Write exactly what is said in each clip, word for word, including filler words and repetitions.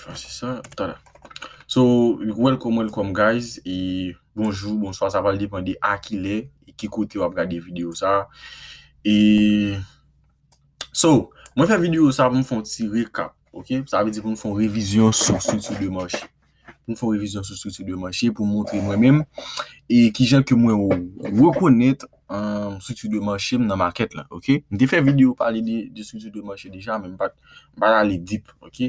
Pase sa, tala. So, welcome, welcome, guys. E bonjou, bonswa, sa pral depann de a ki lè e ki kote w ap gade videyo sa. E, so, mwen fè videyo sa pou m fè yon ti rekap, ok? Sa vle di pou m fè yon revizyon sou estrikti de mache. Pou m fè yon revizyon sou estrikti de mache, pou m montre mwen menm e kijan ke mwen rekonèt, um, estrikti de mache m nan makèt la, ok? M te fè videyo pale de, de estrikti de mache deja, men m pa t, m pa t ale deep, ok?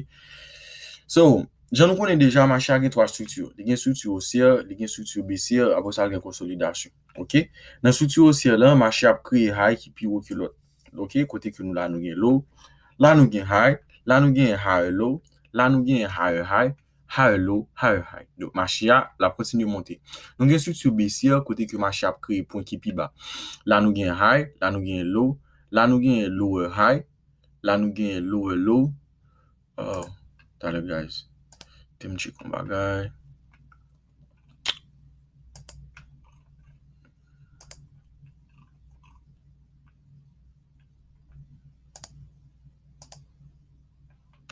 So, jan nou konnen deja, mache a gen twa estrikti. Li gen estrikti osyè, li gen estrikti besyè, apre sa, li gen konsolidasyon, ok? Nan estrikti osyè la, mache ap kreye high ki pi wo ke lòt. Ok, kote ke nou la, nou gen low. La, nou gen high. La, nou gen higher low. La, nou gen higher high. Higher low, higher high. Donk, mache a, l ap kontinye monte. Nou gen estrikti besyè, kote ke mache ap kreye pwen ki pi ba. La, nou gen high. La, nou gen low. La, nou gen lower high. La, nou gen lower low. Oh, talè, guys. Te m tcheke yon bagay.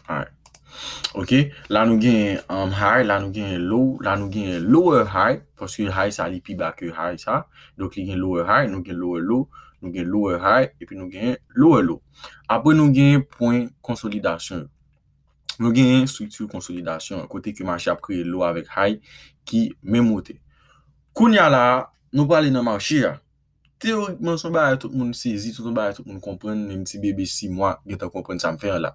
Alright. Ok, la nou gen, um, high, la nou gen low, la nou gen lower high, paske high sa li pi ba ke high sa. Donk li gen lower high, nou gen lower low, nou gen lower high, epi nou gen lower low. Apre nou gen pwen konsolidasyon yo. Nou gen estrikti konsolidasyon, kote ke mache ap kreye low avèk high ki menm wotè. Kounye a la, nou prale nan mache a. Teyorikman, se yon bagay tout moun sezi, se yon bagay tout moun konprann, menm ti bebe sis mwa gentan konprann sa m fè an la.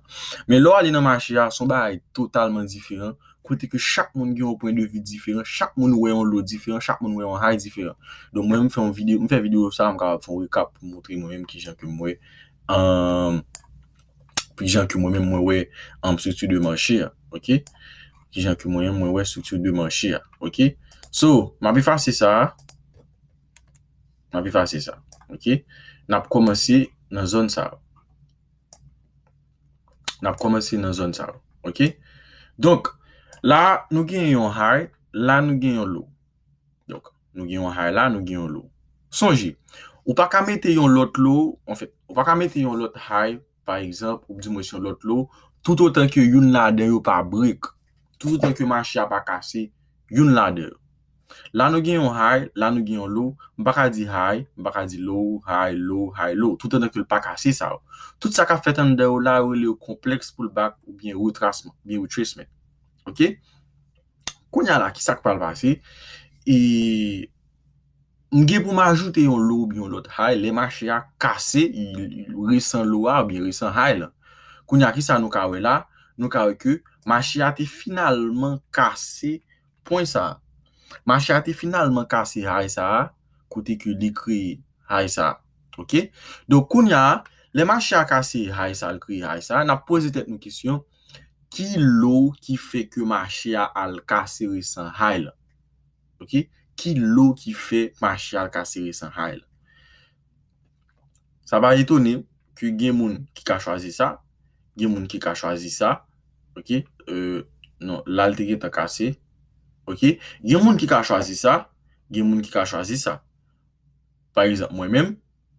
Men lè w ale nan mache a, se yon bagay totalman diferan, kote ke chak moun gen yon pwen de vi diferan, chak moun wè yon low diferan, chak moun wè yon high diferan. Donk, mwen, m fè yon videyo, m fè videyo sa, m kapab fè yon recap pou montre mwen menm kijan ke m wè, um, kijan ke mwen menm mwen wè, um, estrikti de mache a, ok? Kijan ke mwen menm mwen wè estrikti de mache a, ok? So, m ap efase sa, m ap efase sa, ok? N ap kòmanse nan zòn sa yo. N ap kòmanse nan zòn sa yo, ok? Donk, la, nou gen yon high, la, nou gen yon low. Donk, nou gen yon high la, nou gen yon low. Sonje, ou pa ka mete yon lòt low, anfèt, ou pa ka mete yon lòt high, pa egzanp, ou di mwen yon lòt low, toutotan ke youn ladan yo pa break, toutotan ke mache a pa kase youn ladan yo. La nou gen yon high, la nou gen yon low, m pa ka di high, m pa ka di low, high, low, high, low, toutotan ke l pa kase sa yo. Tout sa k ap fèt anndan yo la, yo rele yo konplèks pullback oubyen retrasman, oubyen retracement. Ok? Kounye a la, ki sa k pral pase? E m gen pou m ajoute yon low oubyen yon lòt high, lè mache a kase, resan low a oubyen resan high la. Kounye a, ki sa nou ka wè la? Nou ka wè ke mache a te finalman kase pwen sa a. Mache a te finalman kase high sa a, kote ke li kreye high sa a. Ok? Donk, kounye a, lè mache a kase high sa a, l kreye high sa a, n ap poze tèt nou kesyon, ki low ki fè ke mache a al kase resan high la? Ok? Ki low ki fè mache a al kase resan high la? Sa pa etone ke gen moun ki ka chwazi sa, gen moun ki ka chwazi sa. Ok? Euh, non, la l te gentan kase. Ok? Gen moun ki ka chwazi sa, gen moun ki ka chwazi sa. Pa egzanp, mwen menm,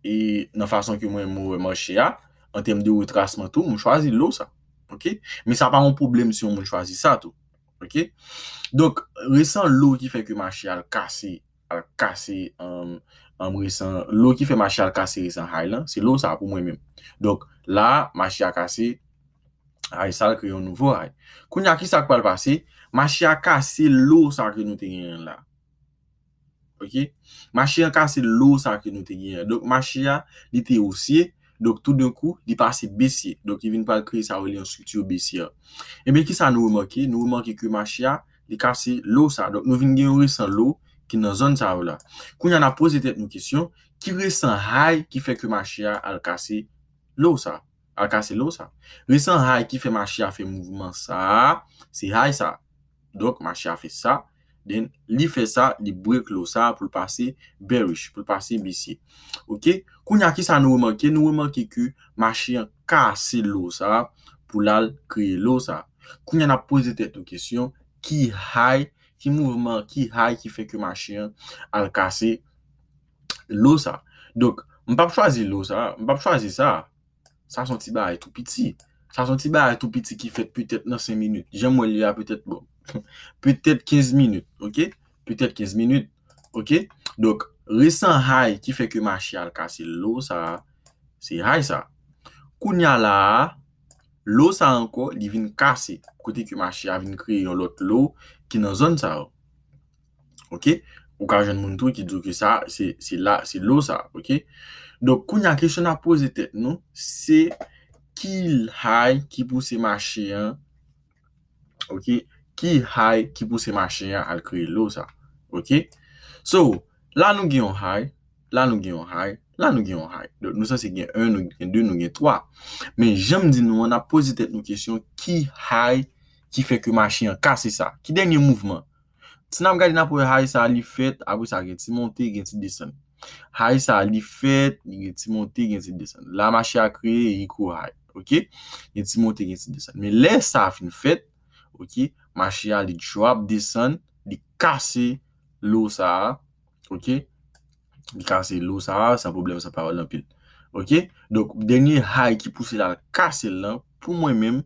e nan fason ke mwen, mwen wè mache a, an tèm de retrasman tou, m chwazi low sa. Ok? Men sa pa yon pwoblèm si yon moun chwazi sa tou. Ok? Donk, resan low ki fè ke mache a al kase, al kase, um, um, resan, low ki fè mache a al kase resan high lan, se low sa pou mwen menm. Donk, la, mache a kase high sa, l kreye yon nouvo high. Kounye a, ki sa k pral pase? Mache a kase low sa ke nou te genyen la. Ok? Mache a kase low sa ke nou te genyen. Donk, mache a, li te osye. Donk, toudenkou, li pase besye. Donk, li vin pral kreye sa yo rele yon estrikti besyè. Ebyen, ki sa nou remake? Nou remake ke mache a, li kase low sa. Donk, nou vin gen yon resan low ki nan zòn sa yo la. Kounye a, n ap poze tèt nou kesyon, ki resan high ki fè ke mache a al kase low sa? Al kase low sa. Resan high ki fè mache a fè mouvman sa a, se high sa. Donk, mache a fè sa. Then, li fè sa, li break low sa pou l pase bearish, pou l pase besye. Ok? Kounye a, ki sa nou remake? Nou remake ke mache a kase low sa pou l al kreye low sa. Kounye a, n ap poze tèt nou kesyon, ki high, ki mouvman, ki high ki fè ke mache a al kase low sa? Donk, m p ap chwazi low sa, m p ap chwazi sa. Sa se yon ti bagay tou piti. Sa se yon ti bagay tou piti ki fèt petèt nan senk minit. Jan m wè l ye a, petèt, bon, petèt kenz minit, oke? Petèt kenz minit, oke? Donk, resan high ki fè ke mache a al kase low sa a, se high sa. Kounye a la a, low sa a ankò, li vin kase. Kote ke mache a vin kreye yon lòt low ki nan zòn sa yo. Oke? Ou ka jwenn moun tou ki di w ke sa, se, se la, se low sa, oke? Donk, kounye a, kesyon n ap poze tèt nou, se ki high ki pouse mache an, oke? Ki high ki pouse mache an al kreye low sa, oke? So, la nou gen yon high, la nou gen yon high, la nou gen yon high. Donk, nou sanse gen en, nou gen de, nou gen twa. Men, jan m di nou an, n ap poze tèt nou kesyon, ki high ki fè ke mache an kase sa? Ki dènye mouvman? Si n ap gade, n ap wè high sa a li fèt, apre sa gen ti monte, gen ti desann. High sa a li fèt, li gen ti monte, gen ti desann. La mache a kreye equal high, oke? Gen ti monte, gen ti desann. Men lè sa a fin fèt, oke, mache a li drop, desann, li kase low sa a, oke? Li kase low sa a, san pwoblèm, san pawòl anpil. Oke? Donk, dènye high ki pouse l al kase l lan, pou mwen menm,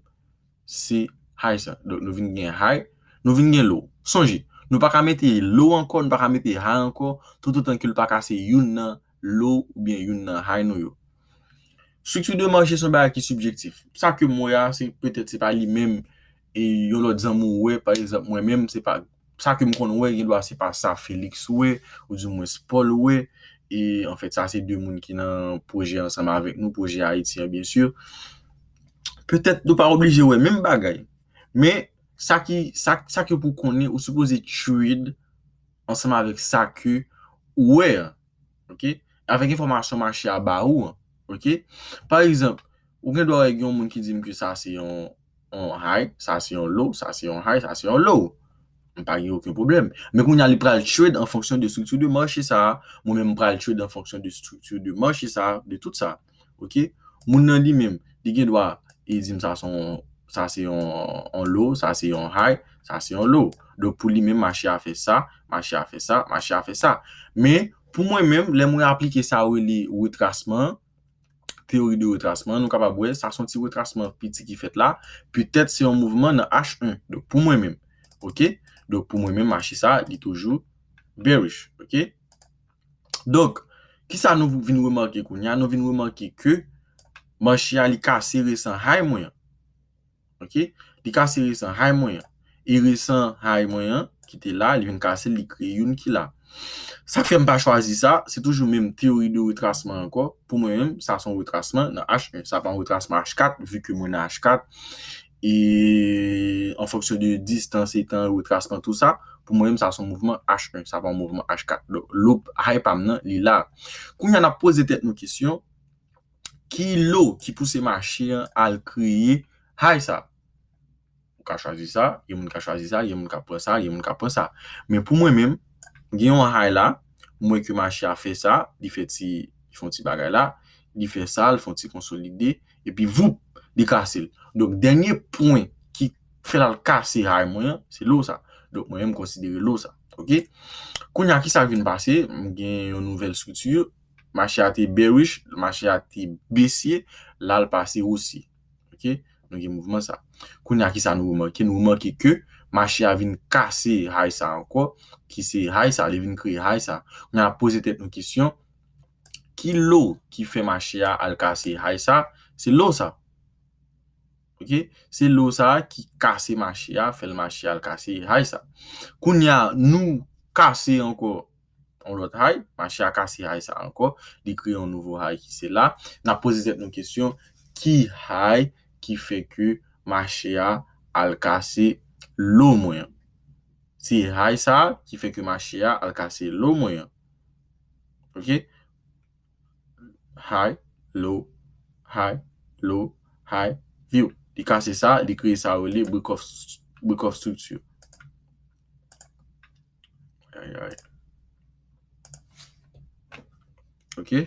se high sa. Donk, nou vin gen high, nou vin gen low. Sonje, nou pa ka mete low ankò, nou pa ka mete high ankò, toutotan ke l pa kase youn nan low oubyen youn nan high nou yo. Estrikti de mache se yon bagay ki sibjektif. Sa ke m wè a, se petèt se pa li menm e yon lòt zanmi w wè, pa egzanp, mwen menm, se pa sa ke m konn wè, gen dwa se pa sa Felix wè, oudimwens Paul wè, e anfèt, sa se de moun ki nan pwojè ansanm avèk nou, pwojè Ayiti an, byen si. Petèt nou pa oblije wè menm bagay, men sa ki, sa, sa ke pou konnen, ou sipoze trade ansanm avèk sa ke ou wè an, oke? Avèk enfòmasyon mache a ba ou an, oke? Pa egzanp, ou gen dwa wè gen yon moun ki di m ke sa se yon, yon high, sa se yon low, sa se yon high, sa se yon low. M pa gen okenn pwoblèm. Men kounye a, li pral trade an fonksyon de estrikti de mache sa a. Mwen menm, m pral trade an fonksyon de estrikti de mache sa a, de tout sa. Oke? Moun nan li menm, li gen dwa, li di m sa se yon, sa se yon, yon low, sa se yon high, sa se yon low. Donk, pou li menm, mache a fè sa, mache a fè sa, mache a fè sa. Men, pou mwen menm, lè mwen aplike sa yo rele retrasman, teyori de retrasman, nou kapab wè, sa se yon ti retrasman piti ki fèt la. Petèt se yon mouvman nan H en. Donk, pou mwen menm, oke? Donk, pou mwen menm, mache sa, li toujou bearish, oke? Donk, kisa nou vin remake kounye a? Nou vin remake ke mache a, li kase resan high mwen an. Oke? Li kase resan high mwen an. E resan high mwen an, ki te la, li vin kase l, li kreye youn ki la. Sa k fè m pa chwazi sa, se toujou menm teyori de retrasman ankò. Pou mwen menm, sa se yon retrasman nan H en. Sa pa yon retrasman H kat, vi ke mwen nan H kat. E an fonksyon de distans, etan, retrasman, tou sa, pou mwen menm, sa se yon mouvman H en. Sa pa yon mouvman H kat. Donk, low high pa m nan, li la. Kounye a, n ap poze tèt nou kesyon, ki low ki pouse mache an al kreye high sa? Ou ka chwazi sa, gen moun ka chwazi sa, gen moun ka pran sa, gen moun ka pran sa. Men pou mwen menm, gen yon high la, m wè ke mache a fè sa, li fè ti, li fè yon ti bagay la, li fè sa, li fè yon ti konsolide, epi voup, li kase l. Donk, dènye pwen ki fè l al kase high mwen an, se low sa. Donk, mwen menm, m konsidere low sa. Oke? Kounye a, kisa k vin pase? M gen yon nouvèl estrikti, mache a te bearish, mache a te besye, la l pase haussier. Oke? Nou gen mouvman sa. Kounye a, kisa nou remake? Nou remake ke mache a vin kase high sa ankò, ki se high sa, li vin kreye high sa. Kounye a, n ap poze tèt nou kesyon, ki low ki fè mache a al kase high sa? Se low sa. Oke? Se low sa ki kase mache a, fè l mache a al kase high sa. Kounye a, nou kase ankò yon lòt high, mache a kase high sa ankò, li kreye yon nouvo high ki se la. N ap poze tèt nou kesyon, ki high ki fè ke mache a al kase low mwen an? Se high sa ki fè ke mache a al kase low mwen an. Oke? High, low, high, low, high, view. Li kase sa, li kreye sa yo rele break of, break of structure. Ay, ay. Oke?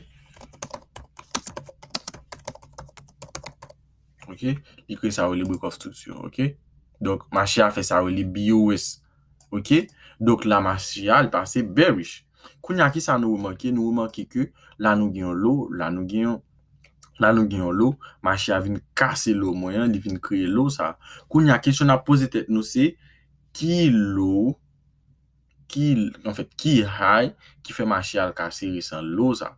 Oke? Li kreye sa yo rele break of structure, oke? Donk, mache a fè sa yo rele B O S. Oke? Donk, la mache a, li pase bearish. Kounye a, kisa nou remake? Nou remake ke la nou gen yon low, la nou gen yon, La nou gen yon low, mache a vin kase low mwen an, li vin kreye low sa. Kounye a, kesyon n ap poze tèt nou se, ki low, ki, anfèt, ki high ki fè mache a al kase resan low sa?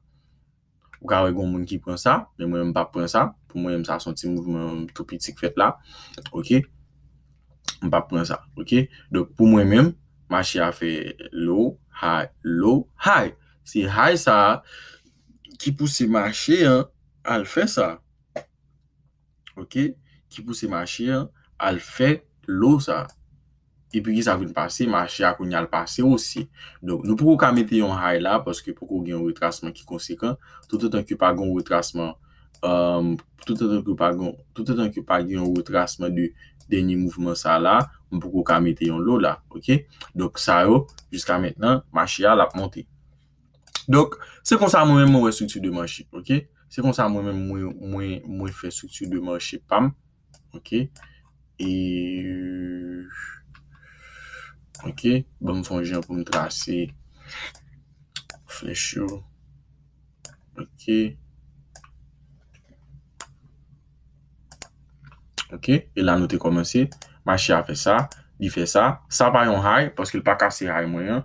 Ou ka wè gen moun ki pran sa, men mwen menm m p ap pran sa. Pou mwen menm sa se yon ti mouvman tou piti k fèt la. Oke? M p ap pran sa. Oke? Donk pou mwen menm, mache a fè low, high, low, high. Se high sa a ki pouse mache an al fè sa. Oke? Ki pouse mache an al fè low sa. Epi ki sa vin pase? Mache a kounye a al pase osye. Donk nou poko ka mete yon high la paske poko gen yon retrasman ki konsekan. Toutotan ke pa gen yon retrasman, um, toutotan ke pa gen, toutotan ke pa gen yon retrasman de dènye mouvman sa la, m poko ka mete yon low la, oke? Donk sa yo, jiska mentnan, mache a l ap monte. Donk, se konsa mwen menm mwen wè estrikti de mache, oke? Se konsa mwen menm mwen, mwen, mwen fè estrikti de mache pa m, oke? E, oke, ban m fè yon jan pou m trase flèch yo. Oke. Oke, e la nou te kòmanse. Mache a fè sa, li fè sa. Sa pa yon high, paske l pa kase high mwen an.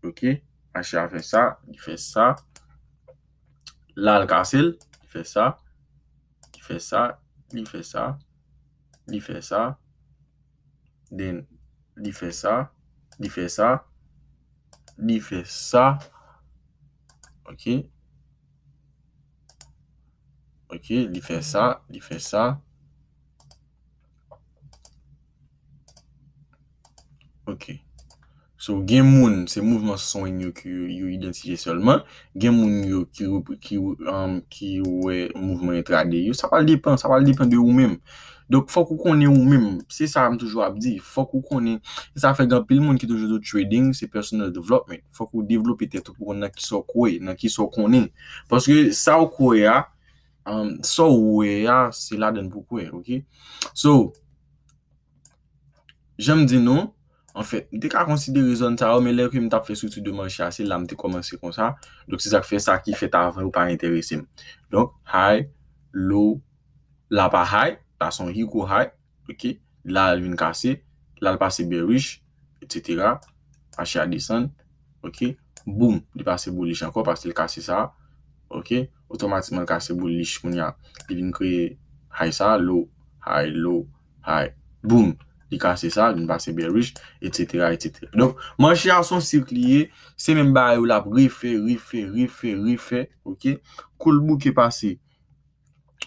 Oke, mache a fè sa, li fè sa. La l kase l, li fè sa, li fè sa, li fè sa, li fè sa. Then, li fè sa, li fè sa, li fè sa. Oke. Oke, li fè sa, li fè sa. Oke. So, gen moun, se mouvman swing yo ki yo, yo idantifye sèlman. Gen moun yo ki, ki, um, ki wè mouvman intraday yo. Sa pral depann, sa pral depann de ou menm. Donk, fòk ou konnen ou menm. Se sa m toujou ap di. Fòk ou konnen. E sa fè gen anpil moun ki toujou di trading, se personal development. Fòk ou devlope tèt ou pou konn nan kisa w kwè, nan kisa w konnen. Paske sa w kwè a, um, sa w wè a, se ladan l pou w kwè, oke? So, jan m di nou, anfèt, m te ka konsidere zòn sa yo, men lè ke m t ap fè estrikti de mache a, se la m te kòmanse konsa. Donk, se sa k fè sa ki fèt avan yo pa enterese m. Donk, high, low, la pa high, la se yon high gwo high, oke? La, l vin kase, la, l pase bearish, etsetera. Mache a desann, oke? Boum, li pase bullish ankò paske l kase sa, oke? Otomatikman, l kase bullish kounye a. Li vin kreye high sa, low, high, low, high. Boum, li kase sa, vin pase bearish, etsetera, etsetera. Donk, mache a se yon sik li ye, se menm bagay yo l ap refè, refè, refè, refè, oke? Kou l bouke pase,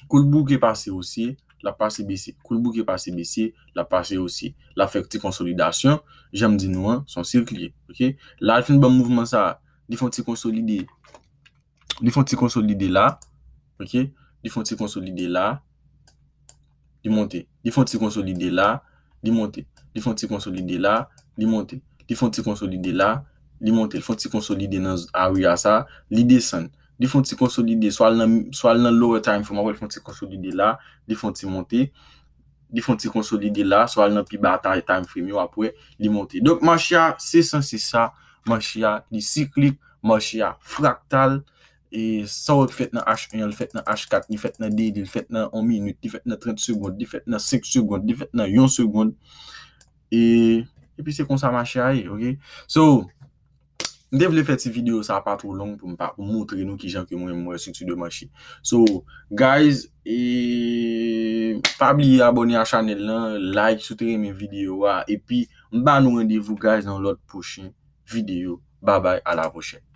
kou l bouke pase osye, l ap pase besye. Kou l bouke pase besye, l ap pase osye. L ap fè ti konsolidasyon, jan m di nou an, se yon sik li ye, oke? La, l fin ban m mouvman sa, li fè yon ti konsolide. Li fè yon ti konsolide la, oke? Li fè yon ti konsolide la, li monte. Li fè yon ti konsolide la, li monte. Li fè yon ti konsolide la, li monte. Li fè yon ti konsolide la, li monte. Li fè yon ti konsolide nan z-, area sa, li desann. Li fè yon ti konsolide, swa l nan, swa l nan lower time frame, apre l fè yon ti konsolide la, li fè yon ti monte. Li fè yon ti konsolide la, swa l nan pi ba ta-, time frame yo, apre li monte. Donk, mache a, se sanse sa, mache a, li siklik, mache a fraktal, e sa w fèt nan H un an, li fèt nan H kat, li fèt nan de, li fèt nan yon minit, li fèt nan trant segonn, li fèt nan senk segonn, li fèt nan yon segonn. E, epi se konsa mache a ye, oke? So, m te vle fè ti videyo sa pa twò long pou m pa, pou m montre nou kijan ke mwen, mwen wè estrikti de mache. So, guys, e, pa bliye abòne a chanèl lan, like si w te renmen videyo a, epi m ba nou randevou, guys, nan lòt pwochen videyo. Bye bye, à la prochaine.